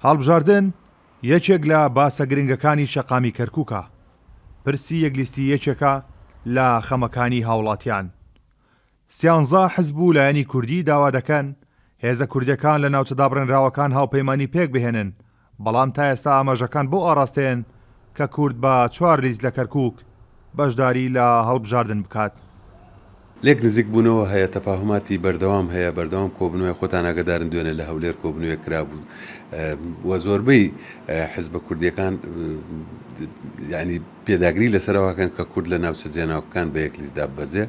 هەڵبژاردن یەکێک لە باسە گرنگەکانی شەقامی کەرکوکە، پرسی یەکلیستی یەکێکە لە خەمەکانی هاوڵاتیان. سیانزە حزب و لایەنی کوردی داوا دەکەن هێزە کوردیەکان لە ناوچە دابڕێنراوەکان هاوپەیمانی پێکبهێنن، بەڵام تا ئێستا ئاماژەکان بەو ئاڕاستەیەن کە کورد بە چوار لیست لە کەرکوک بەشداری لە هەڵبژاردن بکات. لێک نزیک بوونەوە هەیە، تەفاهوماتی بەردەوام هەیە، بەردەوام کۆبوونەوەی خۆتان ئاگەدارن دوێنێ لە هەولێر کۆبوونەوەیەک کرابوو و زۆربەی حزبە کوردیەکان یانی پێداگری لەسەر ئەوە کەن کە کورد لە ناوچە جیاناوکەکان بە یەک لیست داببەزێ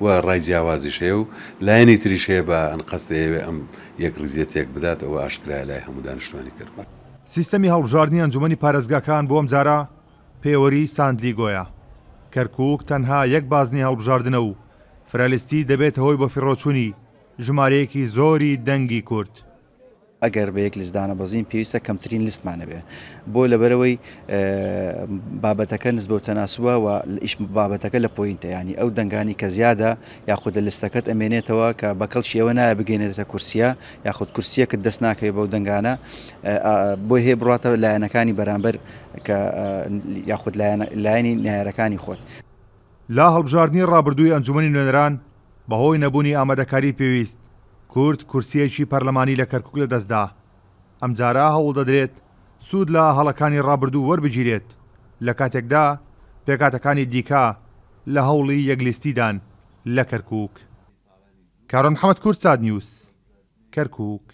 و ڕای جیاوازیش هەیە و لایەنی تریش هەیە بە ئەنقەست دەیەوێ ئەم یەکڕیزیە تێک بدات، ئەوە ئاشکرایە لای هەموو دانیشتوانی کەرکوک. سیستەمی هەڵبژاردنی ئەنجومەنی پارێزگاکان بۆ ئەمجارە پێوەری ساندلیگۆیە. کەرکوک تەنها یەک بازنەی هەڵبژاردنە و فرەلیستی دەبێتە هۆی بەفیڕۆچونی ژمارەیەکی زۆری دەنگی کورد. ئەگەر بە یەک لیست دانەبەزین پێویستە کەمترین لیستمان هەبێ بۆ لەبەرەوەی بابەتەکە نسبە و تەناسوبە و ئیش بابەتەکە لە پۆینتە ینی ئەو دەنگانی کە زیادە یاخود لە لیستەکەت ئەمێنێتەوە کە بە کەڵکی ئەوە نایە بگەینێتە کورسیە یاخود کورسیەکت دەست ناکەوێت بەو دەنگانە بۆی هەیە بڕاتە لایەنەکانی بەرامبەر کە یاخود لایەنی نایارەکانی خۆت. لە هەڵبژاردنی ڕابردووی ئەنجومەنی نوێنەران بەهۆی نەبوونی ئامادەکاری پێویست، کورد کورسییەکی پەرلەمانی لە کەرکوک لەدەستدا، ئەمجارە هەوڵدەدرێت سوود لە هەڵەکانی ڕابردوو وەربگیرێت، لەکاتێکدا پێکهاتەکانی دیکە لە هەوڵی یەک لیستیدان لە کەرکوک. کارۆن محەمەد کوردسات نیوز، کەرکوک.